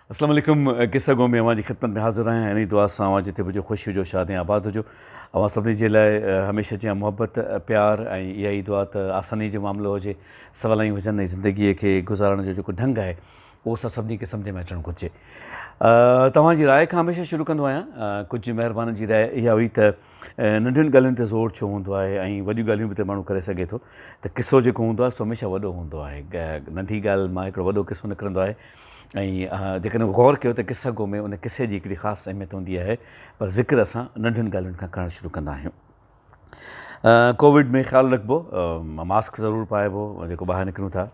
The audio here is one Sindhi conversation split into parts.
اسلام عليڪم قصه گو ۾ اوهان جي خدمت ۾ حاضر آهيان انهي دعا سان اوهان جتي به هجو خوش هجو شاد ۽ آباد هجو اوهان سڀني جي لاء هميشه جيان محبت پيار ۽ اها ئي دعا ته آساني جو معاملو هجي سولايون هجن ۽ زندگي کي گذارڻ جو جيڪو ڍنگ آهي اهو اسان سڀني کي سمجهه ۾ اچڻ گهرجي توهان جي راء کان هميشه شروع ڪندو آهيان ڪجهه مهربانن جي راء اها هئي ته ننڍين ڳالهين تي زور ڇو هوندو آهي ۽ وڏيون ڳالهيون به ته ماڻهو ڪري سگهي ٿو ته قصو جيڪو هوندو آهي سو هميشه وڏو هوندو آهي ننڍي ڳالهه مان هڪڙو وڏو قصو نڪرندو آهي ۽ جيڪڏهن غور ڪيو ته قصه گو ۾ ان قصي جي هڪڙي خاص اهميت هوندي آهي پر ذڪر اسان ننڍين ڳالهين کان ڪرڻ شروع ڪندا آهيون ڪووڊ ۾ خيال رکبو ماسڪ ضرور پائبو جيڪو ٻاهر نڪرون ٿا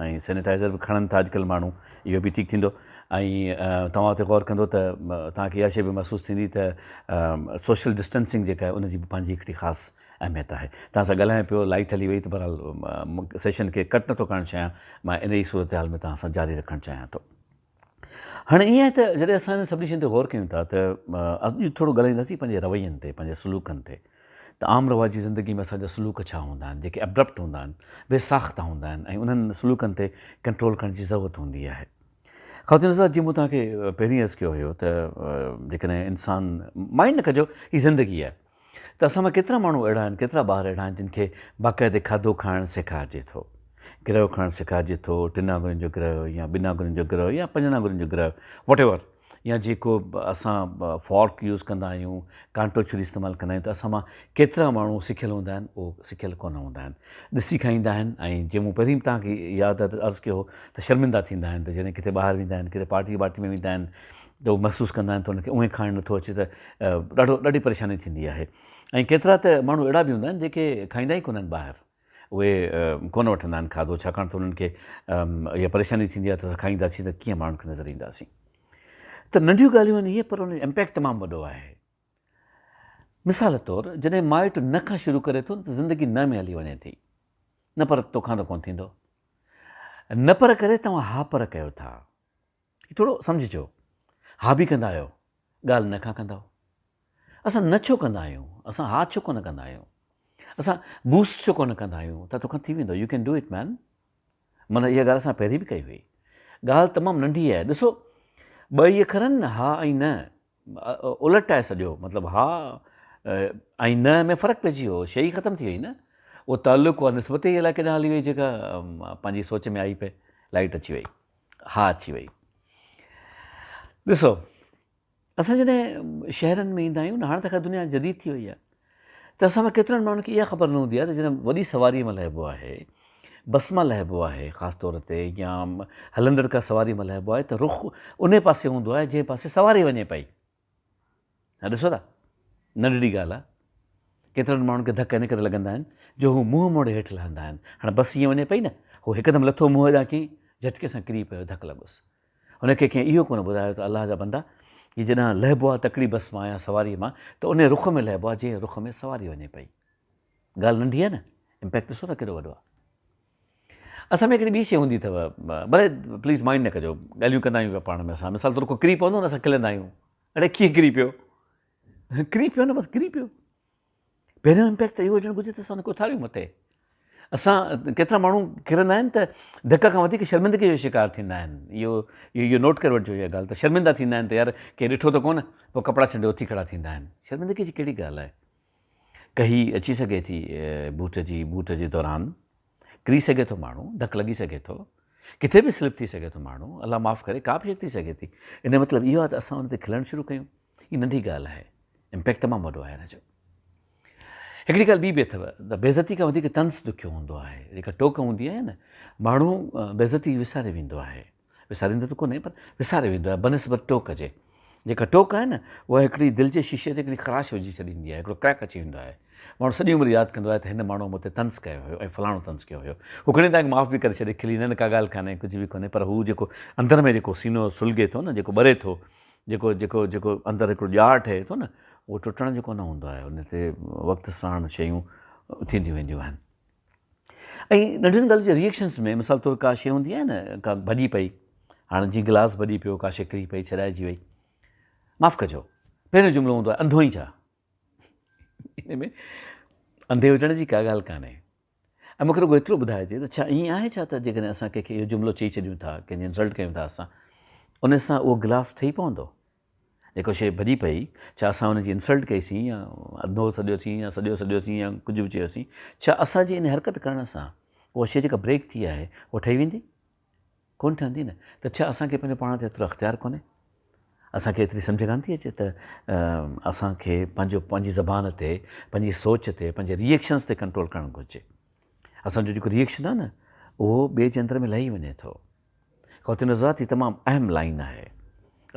۽ سينيٽائزر به کڻن ٿا اڄڪلهه ماڻهو اهو به ٺيڪ ٿيندو ۽ توهان اتي غور ڪندو ته توهان کي اها شيء به محسوس ٿيندي ته سوشل ڊسٽنسنگ جيڪا آهي ان جي به پنهنجي هڪڙي خاص اهميت آهي توهان سان ڳالهايان پيو لائٽ هلي وئي ته بهرحال سيشن کي ڪٽ نٿو ڪرڻ چاهيان مان ان ئي صورتحال ۾ توهان سان جاري رکڻ چاهيان ٿو هاڻي ائين آهي ته جڏهن اسان انهن سڀني شين تي غور ڪيون ٿا ته اڄ ٿورو ڳالهائينداسين پنهنجي روين تي پنهنجي سلوڪن تي ته عام رواجي زندگي ۾ اسان جا سلوڪ ڇا هوندا آهن جيڪي ابرپٽ هوندا آهن بي ساخته هوندا آهن ۽ انهن سلوڪن تي ڪنٽرول ڪرڻ جي ضرورت هوندي آهي. خواتين حضرات جيئن مون توهان کي پهرين عرض ڪيو هيو ته جيڪڏهن انسان مائنڊ نه ڪجو هي زندگي آهي ته اسان مان ڪيترا ماڻهو اهڙا آهن، ڪيترا ٻار اهڙا آهن جن کي باقاعدي کاڌو کائڻ سيکارجي ٿو. گرهه کڻڻ سيکارجي ٿو، ٽن آڱرين جو گرهه يا ٻن آڱرين جو گرهه يا پنجن آڱرين جو گرهه واٽ ايور يا جيڪو اسان فورڪ يوز ڪندا آهيون، ڪانٽو ڇري استعمال ڪندا آهيون ته اسان مان ڪيترا ماڻهو سکيل هوندا آهن، اهو سکيل ڪونه هوندا آهن. ڏسي کائيندا آهن ۽ جيئن مون پهرين به توهان کي ياد آهي ته عرض ڪيو هو ته شرمندا ٿيندا آهن ته جڏهن ڪٿي ٻاهر ويندا آهن، ڪٿي پارٽي وارٽي ۾ ويندا آهن ته هو محسوس ڪندا آهن ته انهن کي اونهي کائڻ نٿو اچي ته ڏاڍو ڏاڍي پريشاني ٿيندي آهي ۽ ڪيترا ته ماڻهو اهڙا به هوندا آهن جيڪي کائيندا ئي ڪونهن ٻاهر اهي ڪونه وٺندا آهن کاڌو ڇاڪاڻ ته انهن کي اها پريشاني ٿيندي آهي ته اسان کائينداسين ته ڪيئن ماڻهن کي نظر اينداسين ته ننڍيون ڳالهيون آهن اهي پر ان جو امپيڪٽ تمام وڏو آهي مثال طور جڏهن مائٽ نه کان شروع ڪري ٿو ته زندگي نه ۾ هلي وڃي ٿي نه پر توکان ته ڪونه ٿيندو نه پر ڪري توهان ها پر ڪيو ٿا هي ٿورو سمجهجو. ها به ڪندا آهيو، ڳالهه نه کان ڪندؤ. اسان نه ڇو ڪندا آهيون؟ اسان ها ڇو ڪونه ڪندا آهيون؟ اسان بوسٽ ڇو ڪونه ڪندا آهيون ته توکان ٿي ويندو، you can do it man. معنيٰ اها ڳالهه اسان پهرين به ڪئي هئي. ڳالهه تمام ننڍي آهي. ڏسو ٻه ئي اکر آهن نه ها ۽ نه. الٽ آهي سڄو مطلب ها ۽ نه ۾ فرق پئجي ويو، شيء ئي ختم ٿي وئي نه. اهو تعلق اها نسبت ئي الائي ڪيڏانهن هلي وئي جيڪا پنهنجي سوچ ۾ آئي پئي لائٽ اچي وئي. ها اچي وئي. ڏسو اسان جڏهن شهرن ۾ ايندا آهيون نه هاڻي ته خير دنيا جديد ٿي وئي آهي ته اسان مان ڪيترن ماڻهن کي اها خبر نه هوندي آهي ته جڏهن وڏي سواريء مان لهبو آهي بس مان لهبو آهي خاص طور تي يا هلندڙ ڪا سواري مان لهبو آهي ته رخ ان پاسي هوندو آهي جنهن پاسي سواري وڃي پئي ها ڏسو ٿا ننڍڙي ڳالهه آهي ڪيترن ماڻهن کي ڌڪ ان ڪري لڳندا آهن جو هو منهن موڙي هيٺ لهندا آهن هاڻي بس ائين وڃي پئي نه هو هڪدم لٿو منهن هيڏانهن ڪيائين جهٽڪي سان ڪري پيو ڌڪ لڳس هن کي ڪنهن اهو ڪونه ٻڌايو ته الله جا بندا هي جڏهن لهبو آهي تڪڙي بس مان يا سواريء مان ته ان رخ ۾ لهبو آهي جنهن رخ ۾ سواري وڃي پئي ڳالهه ننڍي آهي نه امپيڪٽ ڏسو ٿا ڪيڏو وڏو آهي اسان ۾ هڪڙي ٻي شيء هوندي اٿو ڀلي پليز مائنڊ نه ڪجو ڳالهيون ڪندا آهيون پيا پاڻ ۾ اسان مثال طور ڪو ڪري پوندو نه اسان کلندا آهيون اڙي ڪيئن ڪري پيو ڪري پيو نه بس ڪري پيو پهريون امپيڪٽ ته اهو هجڻ گهرجي ته اسان کي اٿاريون مٿي اسان ڪيترا ماڻهو ڪرندا آهن ته ڌڪ کان وڌيڪ شرمندگي جو شڪار ٿيندا آهن اهو اهو نوٽ ڪري وٺجو اها ڳالهه ته شرمندا ٿيندا آهن ته يار ڪنهن ڏٺو ته ڪونه پوء ڪپڙا ڇنڊي اٿي کڙا ٿيندا آهن شرمندگي جي ڪهڙي ڳالهه آهي ڪهي اچي سگهي ٿي بوٽ جي بوٽ جي دوران ڪري سگهي ٿو ماڻهو ڌڪ لڳي سگهي ٿو ڪٿي به سلپ ٿي سگهي ٿو ماڻهو الله معاف ڪري ڪا به شيء ٿي سگهي ٿي ان جو مطلب اهو آهي ته اسان ان تي کلڻ شروع ڪيون هي ننڍي ڳالهه آهي امپيڪٽ تمام وڏو آهي ان جو هڪڙي ڳالهه ٻي به اٿو ته بيعزتي کان وڌيڪ طنز ڏکيو هوندو آهي جيڪا ٽوڪ هوندي آهي نه ماڻهو بيعزتي وساري ويندو آهي وساريندو ته ڪونهي پر وساري ويندو آهي بنسبت ٽوڪ جي. جيڪا ٽوڪ آهي نه اها هڪڙي دل جي شيشي تي هڪڙي خراش وجهي ڇڏيندي آهي، هڪڙو ڪريڪ اچي ويندو آهي. ماڻهو سڄي عمر ياد ڪندو آهي ته هن ماڻهوء مون تي طنز ڪيو هيو ۽ فلاڻو طنز ڪيو هيو. هو کڻي توهان کي معاف به ڪري ڇڏي کلي نه نه ڪا ڳالهه ڪانهي ڪجهه به ڪونهي پر هو جيڪو اندر ۾ جيڪو سينو سلگي ٿو نه جيڪو ٻري ٿو جيڪو جيڪو جيڪو اندر هڪڙو ڄار ٺهي ٿو نه اهو ٽٽڻ جو ڪونه هوندو آهي ان تي وقت ساڻ شيون ٿينديون وينديون آهن. ۽ ننڍين ڳالهين جي ريئڪشنس ۾ مثال طور ڪا شيء هوندي آهي نه ڪا ڀڄي پئي هاڻي جيئن گلاس ڀڄي پيو ڪا شيء ڪري پئي ڇڏائجي وئي معاف ڪجو پهريون جملو هوندو آهي انڌو ئي ڇا ان ۾ انڌي هجڻ جي ڪا ڳالهه ڪانهي ۽ مونکي رڳو ايترو ٻڌائجي ته ڇا ائين آهي ڇا ته جيڪڏهن اسان ڪنهن کي اهو جملو چئي ڇڏيون ٿا ڪنهن جي انسلٽ ڪيون ٿا اسان ان سان اهو گلاس ٺهي پوندو؟ جيڪا شيء ڀڄي پئي، ڇا اسان ان جي انسلٽ ڪئي سين يا انڌو سڏيوسين يا سڄو سڏيوسين يا ڪجهه به چيوسين، ڇا اسان جي ان حرڪت ڪرڻ سان اها شيء جيڪا بريڪ ٿي آهي اها ٺهي ويندي؟ ڪونه ٺهندي نه. ته ڇا اسان کي پنهنجو پاڻ تي ايترو اختيار ڪونهي؟ اسان کي ايتري سمجهه ڪانه ٿي اچي ته اسان کي پنهنجو پنهنجي زبان تي، پنهنجي سوچ تي، پنهنجي ريئيڪشنز تي ڪنٽرول ڪرڻ گهرجي. اسان جو جيڪو ريئيڪشن آهي نه اهو ٻئي جي اندر ۾ لهي وڃي ٿو. خواتين حضرات هي تمام اهم لائين آهي.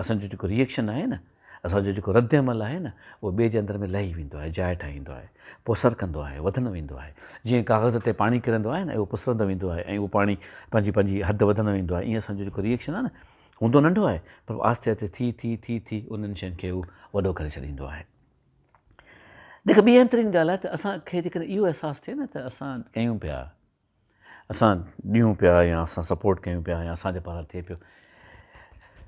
اسان جو جيڪو ريئيڪشن آهي نه، اسان جو جيڪو رد عمل آهي نه، اهو ٻئي جي اندر ۾ لهي ويندو آهي، جاء ٺاهيندو آهي، پوسرڪندو آهي، وڌندو ويندو آهي. جيئن ڪاغذ تي پاڻي ڪرندو آهي نه، اهو پسرندو ويندو آهي ۽ اهو پاڻي پنهنجي پنهنجي حد وڌندو ويندو آهي. ايئن اسان جو جيڪو ريئيڪشن آهي نه، هوندو ننڍو آهي، پر آهستي آهستي ٿي ٿي ٿي ٿي انهن شين کي هو وڏو ڪري ڇڏيندو آهي. جيڪا ٻي اهم ترين ڳالهه آهي ته اسان کي جيڪڏهن اهو احساس ٿئي نه ته اسان ڪيون پيا، اسان ڏيون پيا يا اسان سپورٽ ڪيون پيا يا اسان جي پاران ٿئي پيو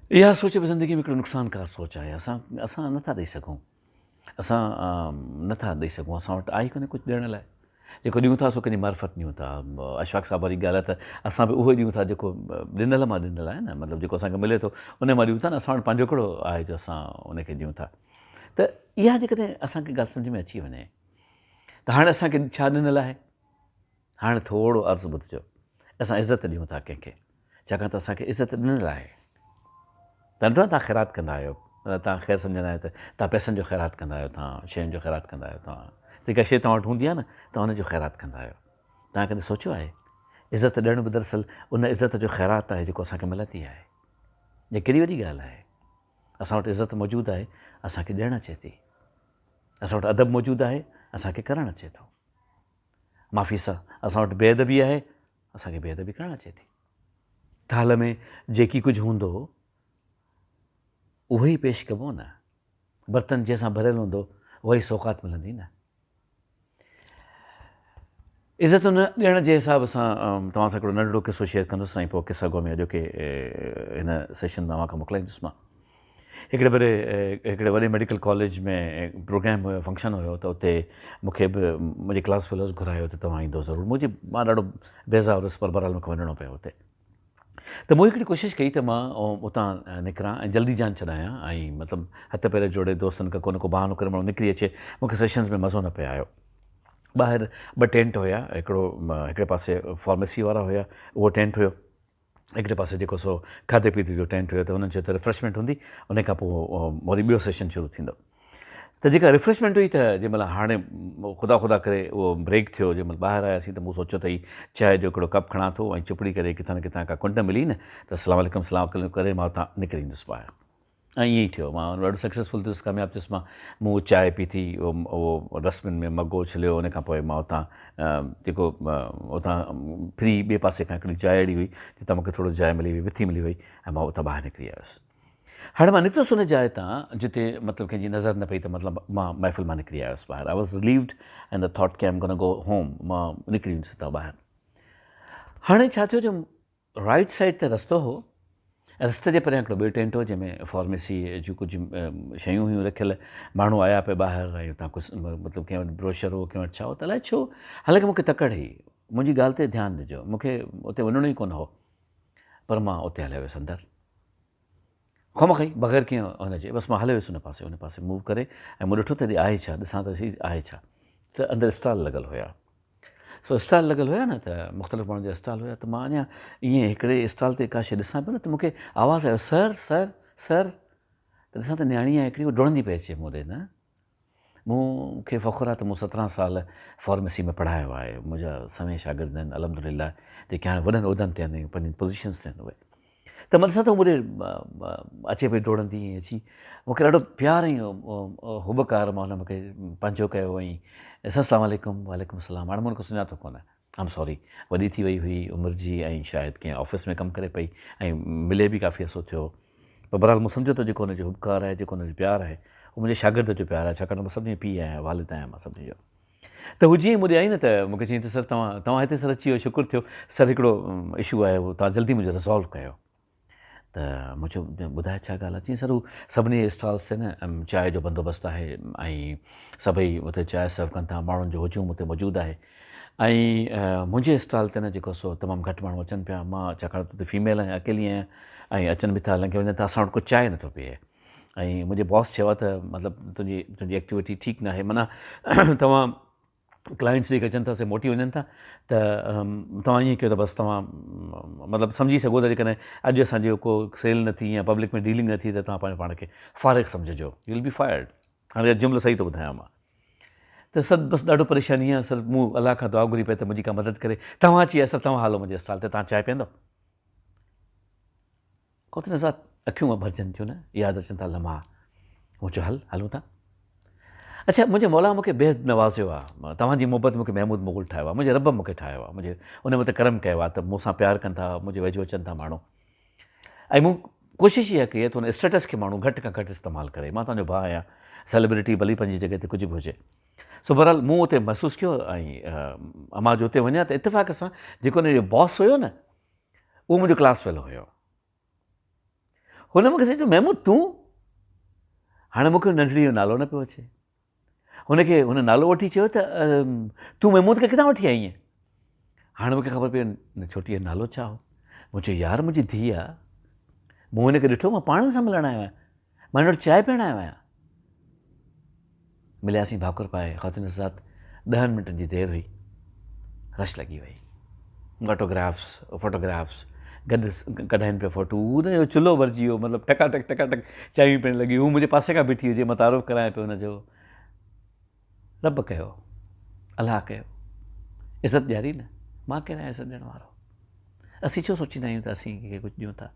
اها سوچ به زندگي ۾ هڪڙو نقصانڪار سوچ آهي اسان اسان نٿا ڏئي سگهون اسان نٿا ڏئي سگهون اسان وٽ آهي ڪونهي ڪجهه ڏيڻ لاء جيڪو ڏيون ٿا سو ڪنهن جي معرفت ڏيون ٿا اشفاق صاحب واري ڳالهه آهي ته اسان به اهو ئي ڏيون ٿا جيڪو ڏنل مان ڏنل آهي نه مطلب جيڪو اسانکي ملي ٿو ان مان ڏيون ٿا نه اسان وٽ پنهنجو ڪهڙو آهي جو اسان ان کي ڏيون ٿا ته اها جيڪڏهن اسانکي ڳالهه سمجهه ۾ اچي وڃي ته هاڻي اسانکي ڇا ڏنل آهي هاڻي ٿورو عرض ٻڌجو. اسان عزت ڏيون ٿا ڪنهن کي، ڇاڪاڻ ته اسان کي عزت ڏنل آهي. تنهن توهان خيرات ڪندا آهيو، مطلب توهان خير سمجهندا آهيو ته توهان پئسن جو خيرات ڪندا آهيو، توهان شين جو خيرات ڪندا آهيو، توهان جيڪا شيء توهان وٽ هوندي آهي نه، توهان ان جو خيرات ڪندا آهيو. توهان ڪڏهن سوچيو آهي؟ عزت ڏيڻ به دراصل ان عزت جو خيرات آهي جيڪو اسان کي ملندي آهي. هيء ڪيڏي وڏي ڳالهه آهي. اسان وٽ عزت موجود آهي، اسان کي ڏيڻ اچي ٿي. اسان وٽ ادب موجود آهي، اسان کي ڪرڻ اچي ٿو. معافي سان اسان وٽ بي ادبي آهي، اسان کي بي ادبي ڪرڻ اچي ٿي. ٿالهه ۾ جيڪي ڪجهه هوندو اهو ئي پيش ڪبو نه. برتن جنهن سان ڀريل هوندو اها ئي سوغات ملندي نه. عزتن ڏيڻ جي حساب سان توهان سان هڪڙو ننڍڙو قصو شيئر ڪندس ۽ پوء قصه گو ۾ اڄوڪي هن سيشن ۾ اوهان کان موڪلائيندس مان. هڪڙي ڀيري هڪڙي وڏي ميڊيڪل ڪاليج ۾ پروگرام هيو فنڪشن هيو ته اتي مون کي به منهنجي ڪلاس فيلوز گهرايو ته توهان ايندو ضرور منهنجي مان ڏاڍو بيزار هيس پر بهرحال مون کي وڃڻو پيو اتي ته مون هڪڙي ڪوشش ڪئي ته مان اتان نڪران ۽ جلدي جان ڇڏايان ۽ مطلب هٿ پير جوڙي دوستن کان ڪو نه ڪو بهانو ڪري ماڻهو نڪري اچي مون کي سيشنز ۾ مزو نه پئي آيو ٻاهر ٻه ٽينٽ هيا هڪڙو هڪڙي پاسي فارميسي وارا هيا اهو ٽينٽ هيو هڪڙي پاسي جيڪو سو کاڌي پيتي جو ٽينٽ هيو ته هنن چيو ته ريفريشمينٽ هوندي ان کان پوء وري ٻيو سيشن شروع ٿيندو ته جيڪا ريفريشمينٽ هئي ته جنهن مهل هاڻي خدا خدا ڪري اهو بريڪ ٿيو جنهن مهل ٻاهر آياسين ته مون سوچيو ته هي چانهه جو هڪڙو ڪپ کڻان ٿو ۽ چپڙي ڪري ڪٿان نه ڪٿان ڪا ڪنڊ ملي نه ته السلام عليڪم سلام ڪري مان اتان نڪري ايندس ٻاهر ۽ ائين ئي ٿيو. مان ڏاڍو سڪسيسفل ٿيس، ڪامياب ٿيس. مان مون چانهه پيتي، اهو ڊسٽ بن ۾ مگو اڇليو، ان کان پوء مان اتان جيڪو اتان ڦري ٻئي پاسي کان هڪڙي جاء اهڙي هئي جتان مون کي ٿورو جاء ملي وئي، وٿي ملي وئي ۽ مان اتان ٻاهر نڪري آيس. هاڻي مان نڪتس ان جاء تان جتي مطلب ڪنهن جي نظر نه پئي ته مطلب مان محفل مان نڪري آيس ٻاهر. I was relieved and I thought K I am gonna go home. مان نڪري ويندس اتان ٻاهر. هاڻي ڇا ٿيو جو رائيٽ سائيڊ تي رستو هو. رستي جي پريان هڪڙو ٻيو ٽينٽ هو جنهن ۾ فارميسي جون ڪجهه شيون هيون رکيل. ماڻهو آيا پئي ٻاهر ۽ اتان ڪجهه مطلب ڪنهن وٽ بروشر هو ڪنهن وٽ ڇا هو ته الائي ڇو حالانڪه مون کي تڪڙ هئي. منهنجي ڳالهه تي ڌيان ڏجو. مون کي اتي وڃڻو ئي ڪونه هو پر مان اتي هليو ويس اندر. خوامخواهي بغير ڪنهن هن جي بس مان هليو ويس ان پاسي ان پاسي موو ڪري ۽ مون ڏٺو ته هيڏي آهي ڇا ڏسان ته سهي آهي ڇا ته اندر اسٽال لڳل هيا. سو اسٽال لڳل هيا نه ته مختلف ماڻهن جا اسٽال هيا ته مان اڃا ائين هڪڙي اسٽال تي ڪا شيء ڏسان پيو نه ته مون کي آواز آيو سر سر سر ته ڏسان ته نياڻي آهي هڪڙي ڊوڙندي پئي اچي مون ڏي نه مون کي فخر آهي ته مون سترهن سال فارميسي ۾ پڙهايو آهي منهنجا سوين شاگرد آهن الحمد لله جيڪي هاڻي وڏن عهدن تي آهن ۽ پنهنجن پوزيشنس تي آهن اهي ته مان ڏسان ته مون ڏي اچي پئي ڊوڙندي ائين اچي مون کي ڏاڍو پيار ۽ هٻڪار مان هن مون کي پنهنجو ڪيو ۽ السلام عليڪم وعليڪم السلام هاڻي مون هن کي سڃاتو ڪونه I'm sorry وڏي ٿي وئي هئي عمر جي ۽ شايد ڪنهن آفيس ۾ ڪم ڪري پئي ۽ ملي به ڪافي عرصو ٿيو پر بهرحال مون سمجهيو ته جيڪو هن جو هٻڪار آهي جيڪو هن جو پيار آهي اهو منهنجي شاگرد جو پيار آهي ڇاڪاڻ ته مان سڀني جو پيء آهيان والد آهيان مان سڀني جو ته هو جيئن ئي مون ڏي آئي نه ته مون کي چيائين ته سر توهان توهان هتي سر اچي ويو شڪر ٿيو سر هڪڙو اشو آهي اهو توهان جلدي منهنجو ريزالو ڪيو ته مون چيو ٻڌاء ڇا ڳالهه آهي چيائين سر هو سڀني اسٽالس تي نه چانهه جو بندوبست آهي ۽ سڀئي اتي چانهه سرو ڪن ٿا ماڻهن جو هجوم اتي موجود آهي ۽ منهنجي اسٽال تي نه جيڪو سو تمام گهٽ ماڻهو اچن پيا مان ڇاڪاڻ ته اتي فيميل آهيان اڪيلي آهيان ۽ اچن به ٿا لنگهي وڃن ٿا اسان وٽ ڪو چانهه نٿو پيئي ۽ منهنجي باس چيو آهي ته مطلب تنهنجي تنهنجي ايڪٽيوٽي ٺيڪ ناهي معنيٰ توهان ڪلائنٽس جيڪي اچن ٿا سي موٽي وڃن ٿا ته توهان ائين ڪيو ته بس توهان مطلب سمجهي سگهو ٿا جيڪڏهن اڄ اسان جو ڪو سيل نه ٿي يا پبلڪ ۾ ڊيلنگ نه ٿي ته توهان پنهنجو پاڻ کي فارغ سمجهجو يو ول بي فائرڊ هاڻي جملو صحيح ٿو ٻڌايان مان ته سر بس ڏاڍو پريشاني آهي سر مون الله کان دعا گهري پئي ته منهنجي ڪا مدد ڪري توهان اچي ويا سر توهان هلو منهنجي اسٽال تي توهان چانهه پيئندو ڪوتي نزات اکيون ڀرجن ٿيون نه ياد اچن ٿا لمحا مون چيو هل هلون ٿا اڇا منهنجي مولا مون کي بيحد نوازيو آ توهان جي محبت مون کي محمود مغل ٺاهيو آ منهنجي رب مون کي ٺاهيو آ منهنجي ان مون تي ڪرم ڪيو آ ته مون سان پيار ڪن ٿا منهنجي ويجهو اچن ٿا ماڻهو ۽ مون ڪوشش اها ڪئي آ ته ان اسٽيٽس کي ماڻهو گهٽ کان گهٽ استعمال ڪري مان توهان جو ڀاء آهيان سيلبرٽي ڀلي پنهنجي جڳهه تي ڪجهه به هجي سو بهرحال مون اتي محسوس ڪيو ۽ مان جو اتي وڃان ته اتفاق سان جيڪو ان جو باس هيو نه اهو منهنجو ڪلاس فيلو هيو. هن مون کي چيو محمود تون؟ هاڻي مون کي ننڍڙي جو نالو نه پيو اچي. هن کي هن نالو وٺي چيو ته تون محمود کي ڪٿان وٺي آئي آهين؟ هاڻي مون کي خبر پئي هن ڇوٽيء جو نالو ڇا هو. مون چيو يار منهنجي ڌيء آ. مون هن کي ڏٺو مان پاڻ سان ملڻ آيو آهيان. مان هن وٽ چانهه پيئڻ آيو آهيان. ملياسين ڀاڪر پائي خواتين حضرات ڏهن منٽن جي دير هئي رش لڳي وئي آٽوگرافس فوٽوگرافس گڏ ڪڍائين پيا فوٽو هن جو چلهو ڀرجي ويو مطلب ٽڪا ٽڪ ٽڪا ٽڪ چانهيون پيئڻ لڳي هو منهنجي پاسي کان بيٺي هجي مان تعارف ڪرايان پيو هن جو رب ڪيو الله ڪيو عزت ڏياري نه مان ڪير آهيان عزت ڏيڻ وارو اسين ڇو سوچيندا آهيون ته اسين ڪنهن کي ڪجهه ڏيون ٿا؟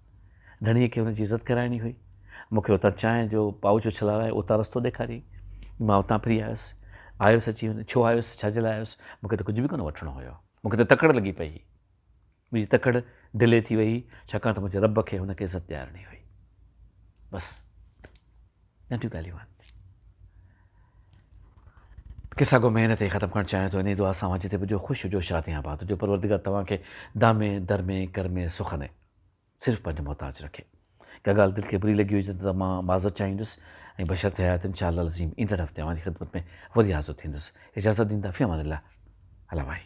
ڌڻيء کي هن جي عزت ڪرائڻي هئي. مون کي اتان چانهه جو پائوچ اڇلارائي اتان رستو ڏيکاريائين. مان اتان ڦري آيس. آيس اچي هن ڇو آيس، ڇا جي لاء آيس؟ مون کي ته ڪجهه به ڪونه وٺڻو هيو. مون کي ته تڪڙ لڳي پئي هئي. منهنجي تڪڙ ڊلي ٿي وئي هئي، ڇاڪاڻ ته منهنجي رب کي هن کي عزت ڏيارڻي هئي. بس. ننڍيون ڳالهيون آهن. قصا گو محنت هي ختم ڪرڻ چاهيان ٿو انهي دعا سان اوهان جتي به هجو خوش هجو شاد ۽ آباد هجو پروردگار توهان کي دامي درمي ڪرمي سخني صرف پنهنجو محتاج رکي ڪا ڳالهه دل کي بري لڳي هجي ته مان معذرت چاهيندس ۽ بشرط حيات انشاء الله العظيم ايندڙ هفتي اوهان جي خدمت ۾ وري حاضر ٿيندس اجازت ڏيندا في امان الله الله واهي.